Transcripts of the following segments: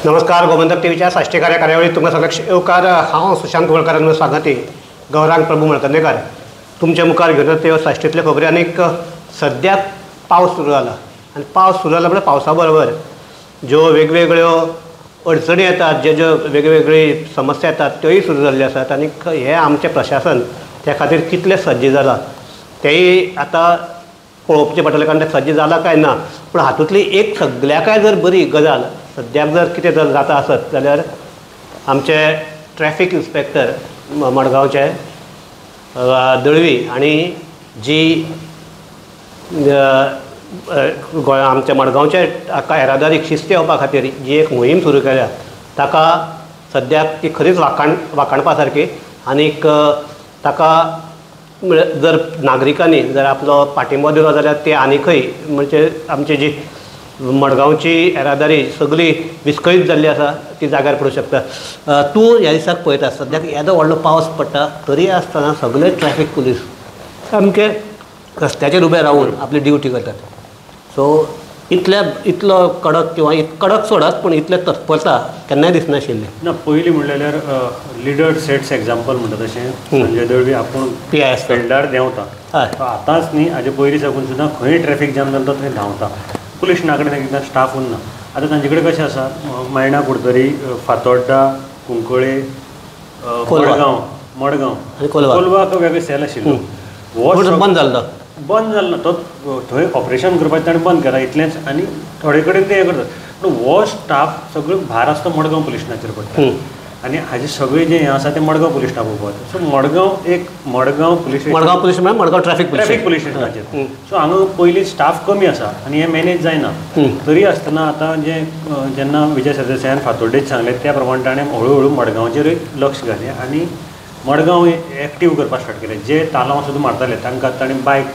नमस्कार, गोमंतक टीव्हीच्या साश्टीकार ह्या कार्यावळीत तुमकां सगळ्यांक येवकार. हांव सुशांत गोळकार सांगाती गौरांग प्रभू मळकर्णेकार तुमच्या मुखार घेवन त्यो साश्टींतल्यो खबरी. आनीक सद्याक पावस सुरू जाला आनी पावस सुरू जाला म्हळ्यार पावसा बरोबर ज्यो वेगवेगळ्यो अडचणी येतात, ज्यो ज्यो वेगवेगळी समस्या येतात त्योय सुरू जाल्ल्यो आसात. आनीक हें आमचें प्रशासन त्या खातीर कितलें सज्ज जालां तेंय आतां पळोवचें पडटलें, कारण तें सज्ज जालां काय ना. पूण हातूंतली एक सगळ्याकय जर बरी गजाल सद्याक जर कितें जर जाता आसत जाल्यार आमचे ट्रॅफीक इन्स्पेक्टर मडगांवचे दळवी आनी जी गोंय आमच्या मडगांवचे येरादारीक शिस्त येवपा खातीर जी एक मोहीम सुरू केल्या ताका सद्याक ती खरीच वाखाणपा सारकी. आनीक ताका जर नागरिकांनी जर आपलो पाठिंबो दिलो जाल्यार ते आनीकय म्हणजे आमची जी मडगांवची येरादारी सगळी विस्कळीत जाल्ली आसा ती जाग्यार पडूंक शकता. तूं ह्या दिसाक पळयता सद्याक येदो व्हडलो पावस पडटा तरी आसतना सगळे ट्रॅफीक पुलीस सामके रस्त्याचेर उबे रावून आपली ड्युटी करतात. सो इतल्या इतलो कडक किंवा कडक सोडात पूण इतले तत्परता केन्नाय दिसनाशिल्ली ना. पयलीं म्हणल्यार लिडर सेट्स एग्जाम्पल म्हणटा तशें संजय दळवी आपूण पी I आसता फिल्डार देंवता. आतांच न्ही, हाजे पयलीं साकून सुद्दां खंय ट्रॅफीक जाम जाता थंय धांवता. पुलीस स्टेशना कडेन एकदां स्टाफ उरना. आतां तांचे कडेन कशें आसा, मायणा कुडतरी, फातोड्डा, कुंकळे, मडगांव मडगांव कोलवाक वेगळे सेल आशिल्लो, हो बंद जाल्लो, बंद जालो ना तो. थंय ऑपरेशन करपाचें ताणें बंद केलां इतलेंच, आनी थोडे कडेन तें हें करतात. पूण हो स्टाफ सगळो भार आसता मडगांव पुलीस स्टेशनाचेर पडटा आनी हाजें सगळें जें हें आसा तें मडगांव पुलीस स्टेशनाक पळोवपाचें. सो मडगांव एक मडगांव पुलीस मडगांव पुलीस म्हळ्यार मडगांव ट्रॅफीक पुलीस स्टेशनाचेर. सो हांगा पयलीं स्टाफ कमी आसा आनी हें मॅनेज जायना. तरी आसतना आतां जें जेन्ना विजय सरदेसायान फातोड्डेच सांगलें त्या प्रमाणे ताणें हळू हळू मडगांवचेरूय लक्ष घालें आनी मडगांव एक्टीव करपाक स्टार्ट केलें. जे तालांव सुद्दां मारताले तांकां ताणें बायक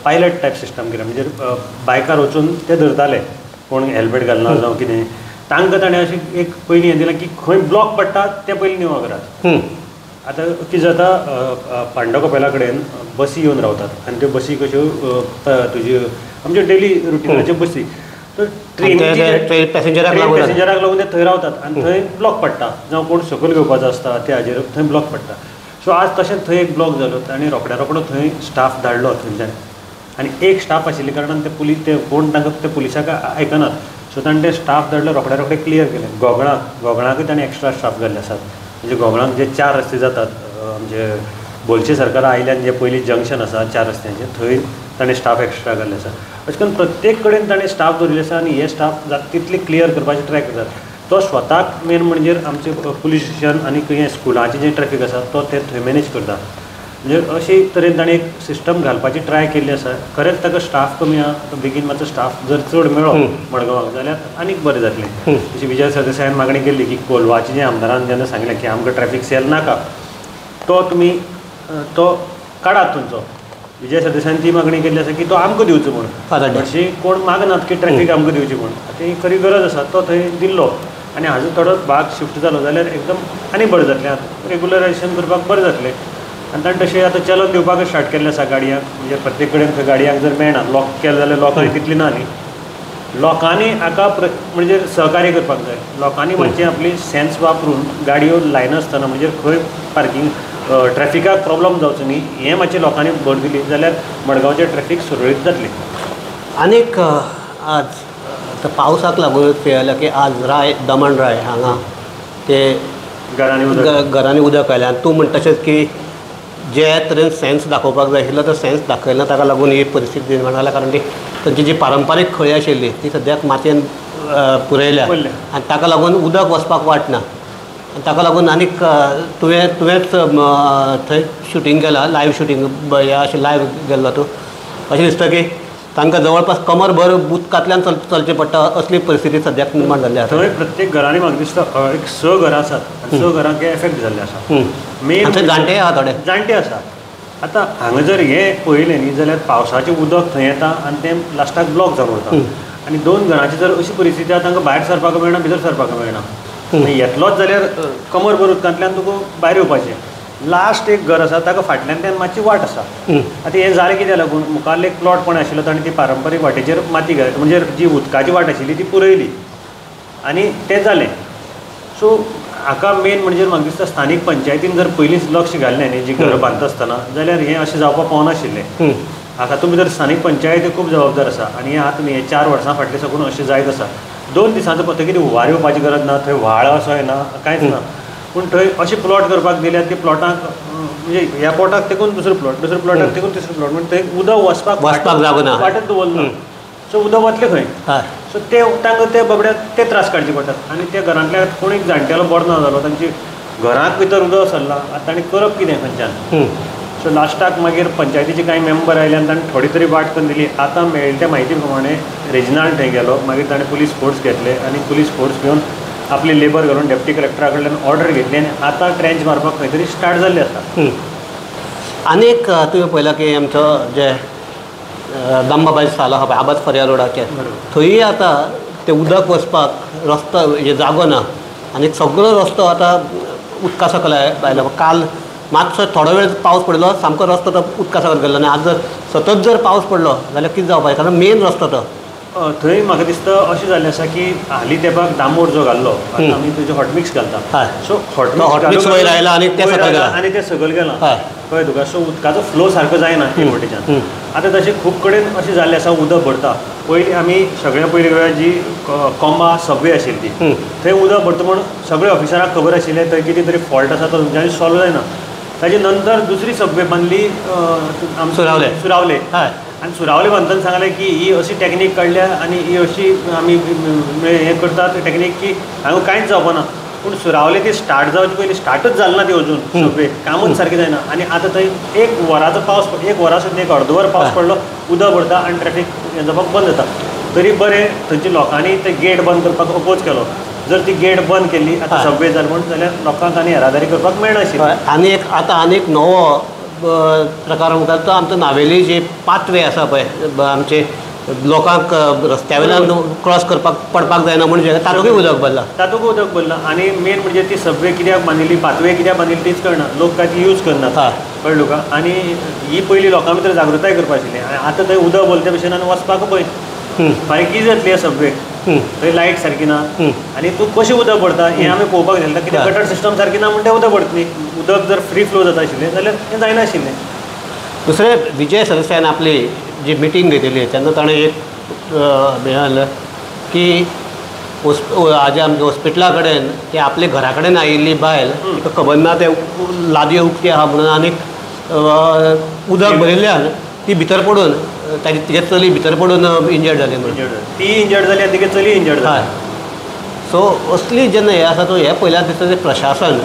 पायलट टायप सिस्टम केलें, म्हणजे बायकार वचून ते धरताले कोण हेल्मेट घालना जावं कितें. तांकां ताणें अशें एक पयलीं हें दिलां की खंय ब्लॉक पडटा तें पयलीं निवळ करात. आतां कितें जाता, पांडव कपेला कडेन बसी येवन रावतात आनी त्यो बसी कश्यो तुज्यो आमच्यो डेली रुटिनाच्यो बसी, तर ट्रेनी पॅसेंजराक लागून ते थंय रावतात आनी थंय ब्लॉक पडटा, जावं कोण सकयल घेवपाचो आसता त्या हाजेर थंय ब्लॉक पडटा. सो आज तशें थंय एक ब्लॉक जालो आनी रोखड्या रोखडो थंय स्टाफ धाडलो थंयच्यान आनी एक स्टाफ आशिल्ल्या कारणान ते पुलीस ते कोण तांकां ते पुलिसाक आयकनात. सो ताणें ते स्टाफ धाडलो, रोखड्या रोखडे क्लियर केलें. गोगळाकूय ताणें एक्स्ट्रा स्टाफ घाल्ले आसात. म्हणजे गोगळाक जे 4 रस्ते जातात, म्हणजे बोलशे सरकार आयल्यान जे पयलीं जंक्शन आसा 4 रस्त्यांचें थंय ताणें स्टाफ एक्स्ट्रा घाल्ले आसा. अशें करून प्रत्येक कडेन ताणें स्टाफ दवरिल्ले आसा आनी हे स्टाफ जाता तितले क्लियर करपाचें ट्राय करतात. तो स्वताक मेन म्हणजे आमचें पुलीस स्टेशन आनी हें स्कुलाचें जें ट्रॅफीक आसा तो ते थंय मॅनेज करता. म्हणजे अशे तरेन ताणें एक सिस्टम घालपाची ट्राय केल्ली आसा. खरेंच ताका स्टाफ कमी आहा, बेगीन मातसो स्टाफ जर चड मेळ्ळो मडगांवाक जाल्यार आनीक बरें जातलें. जशी विजय सरदेसायान मागणी केल्ली की कोलवाचे जे आमदारान जेन्ना सांगलें की आमकां ट्रॅफीक सेल नाका, तो तुमी तो काडात तुमचो. विजय सरदेसायान ती मागणी केल्ली आसा की तो आमकां दिवचो म्हूण, हरशीं कोण मागनात की ट्रॅफीक आमकां दिवची म्हूण. आतां ही खरी गरज आसा, तो थंय दिल्लो आनी हाजो थोडो भाग शिफ्ट जालो जाल्यार एकदम आनी बरें जातलें, आतां रेगुलरायझेशन करपाक बरें जातलें. आनी ताणें तशें आतां चलन दिवपाकूय स्टार्ट केल्लें आसा गाडयांक, म्हणजे प्रत्येक कडेन थंय गाडयांक जर मेळना, लॉक केलें जाल्यार लोकांनी तितली ना न्ही, लोकांनी हाका म्हणजे सहकार्य करपाक जाय. लोकांनी मातशी आपली सेन्स वापरून गाडयो लायनासतना म्हणजे खंय पार्कींग ट्रॅफिकाक प्रॉब्लम जावचो न्ही हें मातशें लोकांनी भर दिली जाल्यार मडगांवचें ट्रॅफीक सुरळीत जातलें. आनीक आज पावसाक लागून पळयलें की आज राय दमण राय हांगा ते घरांनी उदक आयलें आनी तूं म्हणटा तशेंच की जे तरेन सेन्स दाखोवपाक जाय आशिल्लो तो सेन्स दाखयना, ताका लागून ही परिस्थिती निर्माण जाल्या. कारण ती तांची जी पारंपारीक खळी आशिल्ली ती सद्याक मातयेन पुरयल्या आनी ताका लागून उदक वचपाक वाट ना. आनी ताका लागून आनीक तुवेंच थंय शुटींग केलां, लायव्ह शुटींग अशें लायव्ह गेल्लो तूं, अशें दिसता की तांकां जवळपास कमरभर उदकांतल्यान चलचें पडटा असली परिस्थिती सद्याक निर्माण जाल्ली आसा. थंय प्रत्येक घरांनी म्हाका दिसता एक 6 घरां आसात आनी 6 घरांक एफेक्ट जाल्ले आसा. मेन जाणटे आसा, थोडे जाणटे आसा. आतां हांगा जर हें पळयलें न्ही जाल्यार पावसाचें उदक थंय येता आनी तें लास्टाक ब्लॉक जावन उरता आनी 2 घरांची जर अशी परिस्थिती आसा तांकां भायर सरपाक मेळना, भितर सरपाक मेळना. येतलोच जाल्यार कमरभर उदकांतल्यान तुका भायर येवपाचें. लास्ट एक घर आसा ताका फाटल्यान त्यान मातशी वाट आसा. आतां हें जालें कित्याक लागून, मुखारले एक प्लॉट कोण आशिल्लो ताणें ती पारंपारीक वाटेचेर माती घाली, म्हणजे जी उदकाची वाट आशिल्ली ती पुरयली. आनी तें जालें. सो हाका मेन म्हणजे म्हाका दिसता स्थानीक पंचायतीन जर पयलींच लक्ष घाल्लें न्ही जी घरां बांदता आसतना जाल्यार हें अशें जावपाक पावनाशिल्लें. हाका तुमी जर स्थानीक पंचायत खूब जबाबदार आसा आनी हें आतां न्ही, 4 वर्सां फाटले साकून अशें जायत आसा. 2 दिसांचो पळयतकीर हुंवार येवपाची गरज ना, थंय व्हाळ असो येना, कांयच ना, पूण थंय अशे प्लॉट करपाक दिल्यात की प्लॉटाक म्हणजे ह्या प्लॉटाक तेकून दुसरो प्लॉट, दुसऱ्या प्लॉटाक तेकून तिसरो प्लॉट, म्हणजे थंय उदक वचपाक जागो ना, वाटत दवरना. सो उदक वतलें खंय? सो ते तांकां ते बाबड्याक ते त्रास काडचे पडटात आनी त्या घरांतल्या कोण एक जाणटेलो बरो ना जालो, तांची घरांत भितर उदक सरलां, आतां ताणें करप कितें खंयच्यान? सो लास्टाक मागीर पंचायतीचे कांय मेंबर आयले आनी ताणें थोडी तरी वाट करून दिली. आतां मेळिल्ल्या त्या म्हायती प्रमाणे रेजिनाल्ड थंय गेलो, मागीर ताणें पुलीस फोर्स घेतले आनी पुलीस फोर्स घेवन आपली लेबर घालून डेप्टी कलेक्टरा कडल्यान ऑर्डर घेतली आनी आतां ट्रेंच मारपाक खंय तरी स्टार्ट जाल्लें आसा. आनी एक तुवें पळयलां की आमचो जे दामबाबाई साल आहा पळय आबाज फर्या रोडाचेर, थंय आतां तें उदक वचपाक रस्तो म्हणजे जागो ना आनी सगळो रस्तो आतां उदका सकयल आयलो. काल मातसो थोडो वेळ पावस पडलो, सामको रस्तो तो उदका सकयल गेल्लो आनी आज जर सतत जर पावस पडलो जाल्यार कितें जावपाचें, कारण मेन रस्तो तो. थंय म्हाका दिसता अशें जाल्लें आसा की हालीं तेंपाक डांबोर जो घाल्लो, आतां आमी तेजे हॉटमिक्स घालता, सो हॉटमिक्स वयर आयला आनी ते सकयल गेला आनी ते सकयल गेलां, कळ्ळें तुका? सो उदकाचो फ्लो सारको जायना एक वटेच्यान. आतां तशें खूब कडेन अशें जाल्लें आसा, उदक भरता. पयलीं आमी सगळ्या पयलीं वेळार जी कोंबा सबवे आशिल्ली ती थंय उदक भरता म्हूण सगळे ऑफिसरांक खबर आशिल्लें थंय कितें तरी फॉल्ट आसा तो तुमच्यांनी सॉल्व जायना. ताजे नंतर दुसरी सबवे बांदली सुरावले, सुरावले आनी सुरावले बांदतना सांगलें की ही अशी टॅक्नीक काडल्या आनी ही अशी आमी हें करतात टॅक्नीक की हांगा कांयच जावपाना. पूण सुरावले ती स्टार्ट जावचे पयलीं स्टार्टच जालें ना ती अजून सबवे, कामूच सारकें जायना. आनी आतां थंय 1 वराचो पावस, 1 वरा सुद्दां 1 अर्द वर पावस पडलो, उदक भरता आनी ट्रॅफीक हें जावपाक बंद जाता. तरी बरें थंयच्या लोकांनी ते गेट बंद करपाक अपोज केलो. जर ती गेट बंद केली आतां सबवे जाली म्हूण जाल्यार लोकांक आनी येरादारी करपाक मेळनाशिल्ली. आनी एक आतां आनी एक नवो प्रकार म्हणटा तो आमचो नावेली जे पाथवे आसा पळय, आमचे लोकांक रस्त्या वयल्यान क्रॉस करपाक पडपाक जायना म्हूण तातूंतय उदक भरलां, तातूंत उदक भरलां. आनी मेन म्हणजे ती सबवे कित्याक बांदिल्ली, पाथवे कित्याक बांदिल्ली तीच कळना, लोक काय ती यूज करनात, कळ्ळें तुका? आनी ही पयलीं लोकां भितर जागृताय करपा आशिल्ली. आनी आतां थंय उदक भरले भशेन आनी वचपाक पळय फाल्यां कितें जातली ह्या सबवेक, थंय लायट सारकी ना आनी तूं कशें उदक भरता हें आमी पळोवपाक जाय. कित्याक गटर सिस्टम सारकी ना म्हण तें उदक भरतली. उदक जर फ्री फ्लो जाता आशिल्लें जाल्यार तें जायनाशिल्लें. दुसरें, विजय सरदेसायान आपली जी मिटींग घेतिल्ली तेन्ना ताणें एक हें घालें की आज आमच्या हॉस्पिटला कडेन ते आपल्या घरा कडेन आयिल्ली बायल तिका खबर ना ते लादयो उक्ती आहा म्हणून आनीक उदक भरिल्ल्यान ती भितर पडून ताजी तिगे चली भितर पडून इंजर्ड जाली म्हणून, ती इंजर्ड जाली आनी तिगे चली इंजर्ड जाली. सो असली जेन्ना हें आसा तो हें पयल्यार दिसता तें प्रशासन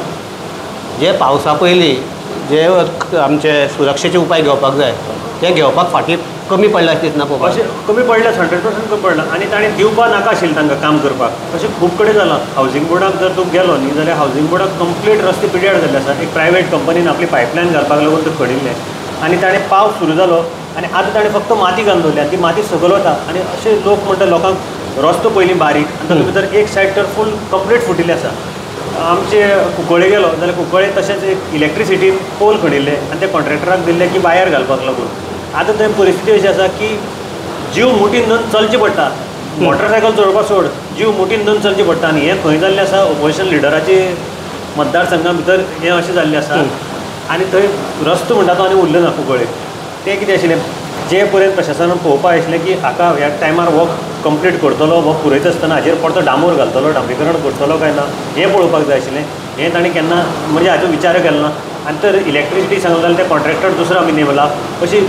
जे पावसा पयलीं जे आमचे सुरक्षेचे उपाय घेवपाक जाय ते घेवपाक फाटीं कमी पडला दिसना पळोवपाक. अशें कमी पडल्या, 100% कमी पडला. आनी ताणें दिवपा नाका आशिल्लें तांकां काम करपाक. अशें खूब कडेन जालां. हावजींग बोर्डाक जर तूं गेलो न्ही जाल्यार हावजींग बोर्डाक कंप्लीट रस्ते पिड्यार जाल्ले आसा. एक प्रायवेट कंपनीन आपली पायपलायन घालपाक लागून तें खणिल्लें आनी ताणें पावस सुरू जालो आनी आतां ताणें फक्त माती घालून दवरली आनी ती माती सकयल वता. आनी अशे लोक म्हणटा लोकांक रस्तो पयलीं बारीक आनी तातूंत भितर एक सायड तर फूल कंप्लीट फुटिल्लें आसा. आमचे कुंकळे गेलो जाल्यार कुंकळे तशेंच एक इलेक्ट्रिसिटीन पोल खणिल्ले आनी ते कॉन्ट्रॅक्टराक दिल्ले की वायर घालपाक लागून. आतां थंय परिस्थिती अशी आसा की जीव मुठीन धरून चलचें पडटा, मोटरसायकल चलोवपाक सोड, जीव मुठीन धरून चलचें पडटा. आनी हें खंय जाल्लें आसा, ओपोजिशन लिडराचे मतदारसंघा भितर हें अशें जाल्लें आसा. आनी थंय रस्तो म्हणटा तो आनी उरलो ना कुंकळे. तें कितें आशिल्लें, जे पर्यंत प्रशासनान पळोवपाक आशिल्लें की हाका ह्या टायमार हो कंप्लीट करतलो, हो पुरयता आसतना हाजेर परतो डांबोर घालतलो, डांबरीकरण करतलो काय ना हें पळोवपाक जाय आशिल्लें. हें ताणें केन्ना म्हणजे हाचो विचार केलो ना. आनी तर इलेक्ट्रिसिटी सांगलें जाल्यार ते कॉन्ट्रॅक्टर दुसरो आमी नेमला अशी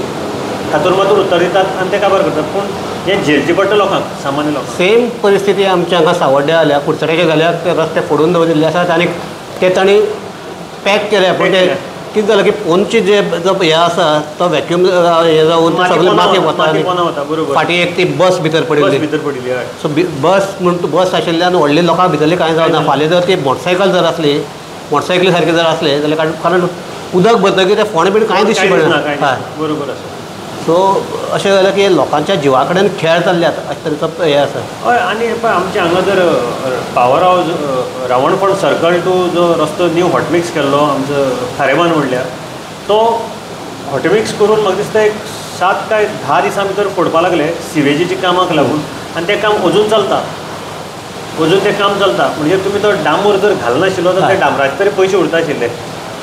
थातूर मातूर उत्तर दितात आनी ते काबार करतात. पूण हें झेलचें पडटा लोकांक, सामान्य लोकांक. सेम परिस्थिती आमच्या हांगा सावड्ड्या जाल्या, कुडचड्याचे जाल्यार ते रस्ते फोडून दवरिल्ले आसात आनी ते तांणी पॅक केले. पूण ते कितें जालें की पोनची जे जो हें आसा तो व्हॅक्यूम हें जावन सगळें माती वता, बरोबर. फाटीं एक ती बस भितर पडिल्ली, सो बस म्हण बस आशिल्ल्यान व्हडले लोकांक भितरली कांय जावना. फाल्यां जर ती मोटरसायकल जर आसली, मोटरसायकली सारकी जर आसले जाल्यार, कारण उदक भरतकीर तें फोंड बीन कांय दिश्टी पडना, बरोबर आसा. सो अशें जालें की लोकांच्या जिवा कडेन खेळ चल्ल्यात अशें तरेचो हें आसा. हय. आनी पळय आमच्या हांगा जर power house Ravanfond circle to जो रस्तो न्यू हॉटमिक्स केल्लो आमचो खारेबान म्हणल्यार, तो हॉटमिक्स करून म्हाका दिसता एक 7 काय 10 दिसां भितर फोडपा लागले सिवेजीच्या कामाक लागून, आनी तें काम अजून चलता. अजून तें काम चलता. म्हणजे तुमी तो डांबर जर घालनाशिल्लो तर ते डांबराचे तरी पयशे उरता आशिल्ले.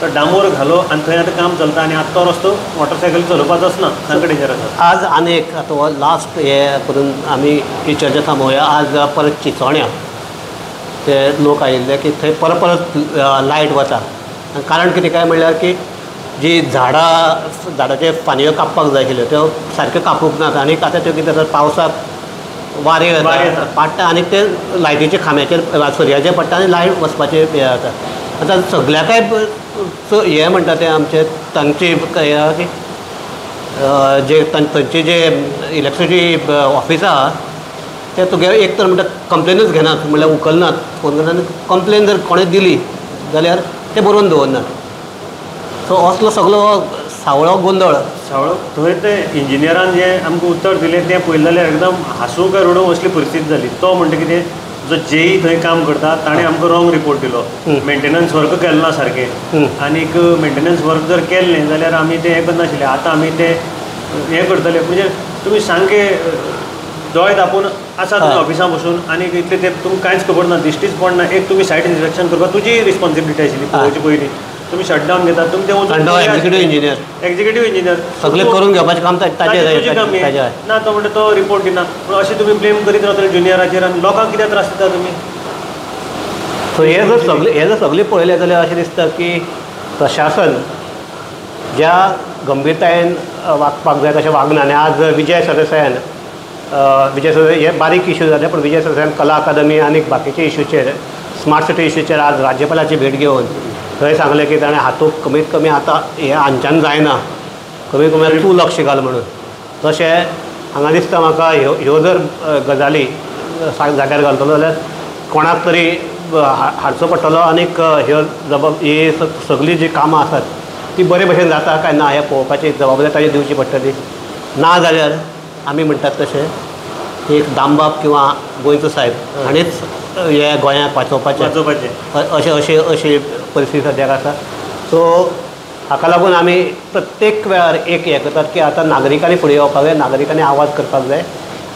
तो डांबर घालो आनी थंय आतां काम चलता आनी आतां तो रस्तो मोटरसायकल चलोवपाचोच ना, सामकें डेंजर आसा. आज आनी एक आतां लास्ट हे करून आमी ही चर्चा थांबोवया. आज परत चिचोण्या ते लोक आयिल्ले की थंय परत परत लायट वता. कारण कितें काय म्हणल्यार की जी झाडां झाडाचे फांदयो कापपाक जाय आशिल्ल्यो त्यो सारक्यो कापूंक नात आनी आतां त्यो कितें जाता पावसाक वारें येता पाडटा आनी ते लायटीच्या खांब्याचेर सरयाचेर पडटा आनी लायट वचपाचें हें जाता. आतां सगल्याकय हें म्हणटा तें आमचें तांचे की जे थंयचे जे इलेक्ट्रिसिटी ऑफिस आहा ते तुगे एक तर म्हणटा कंप्लेनूच घेनात, म्हणल्यार उखलनात फोन करनात. कंप्लेन जर कोणें दिली जाल्यार ते बरोवन दवरनात. सो असलो सगलो सावळो गोंदळ सावळो. थंय ते इंजिनियरान जें आमकां उत्तर दिलें तें पळयलें जाल्यार एकदम हांसूं काय रडूं असली परिस्थिती जाली. तो म्हणटा कितें जो जेई थंय काम करता ताणें आमकां रॉंग रिपोर्ट दिलो, मेंटेनन्स वर्क केलें ना सारकें, आनीक मेंटेनन्स वर्क जर केलें जाल्यार आमी तें हें करनाशिल्लें, आतां आमी तें हें करतले. म्हणजे तुमी सामकें दोळे धांपून आसा तुमी ऑफिसां बसून आनी इतले ते तुमकां कांयच खबर ना, दिश्टीच पडना. एक तुमी सायट इन्स्पेक्शन करपाक तुजी रिस्पोन्सिबिलिटी आशिल्ली पळोवची पयलीं, तुमी शटडावन घेतात, तुमी ते वचून एक्झिक्युटीव इंजिनियर सगळें करून घेवपाचें काम ताचें ना. तो म्हणटा तो रिपोर्ट दिना, पूण अशें तुमी ब्लेम करीत रावतले ज्युनियराचेर आनी लोकांक कित्याक त्रास दिता तुमी. सो हे जर सगळें हे जर सगळें पळयलें जाल्यार अशें दिसता की प्रशासन ज्या गंभीरतायेन वागपाक जाय तशें वागना. आनी आज विजय सरदेसायान विजय सरदेसाय हे बारीक इशू जाले, पूण विजय सरदेसायान कला अकादमी आनी बाकीचे इशूचेर स्मार्ट सिटी इशूचेर आज राज्यपालाची भेट घेवन थंय सांगलें की ताणें हातूंत कमीत कमी आतां हें हांच्यान जायना, कमीत कमी तूं लक्ष घाल म्हणून. तशें हांगा दिसता म्हाका ह्यो ह्यो जर गजाली जाग्यार घालतलो जाल्यार कोणाक तरी हाडचो पडटलो आनीक ह्यो ही सगळीं जीं कामां आसात ती बरे भशेन जाता काय ना हें पळोवपाची जबाबदारी ताजी दिवची पडटली. ना जाल्यार आमी म्हणटात तशें एक दामबाब किंवा गोंयचो साहेब हाणेंच हे गोंयाक वाचोवपाचें अशें अशें अशी परिस्थिती सद्याक आसा. सो हाका लागून आमी प्रत्येक वेळार एक हें करतात की आतां नागरिकांनी फुडें येवपाक जाय, नागरिकांनी आवाज करपाक जाय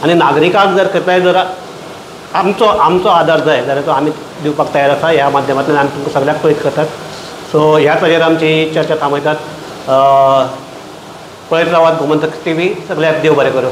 आनी नागरिकांक जर करताय जर आमचो आमचो आदार जाय जाल्यार तो आमी दिवपाक तयार आसा. ह्या माध्यमांतल्यान आमी तुमकां सगळ्याक पळयत करतात. सो ह्या ताजेर आमची चर्चा थांबयतात. पळयत रावात गोमंतक टीव्ही. सगळ्याक देव बरें करूं.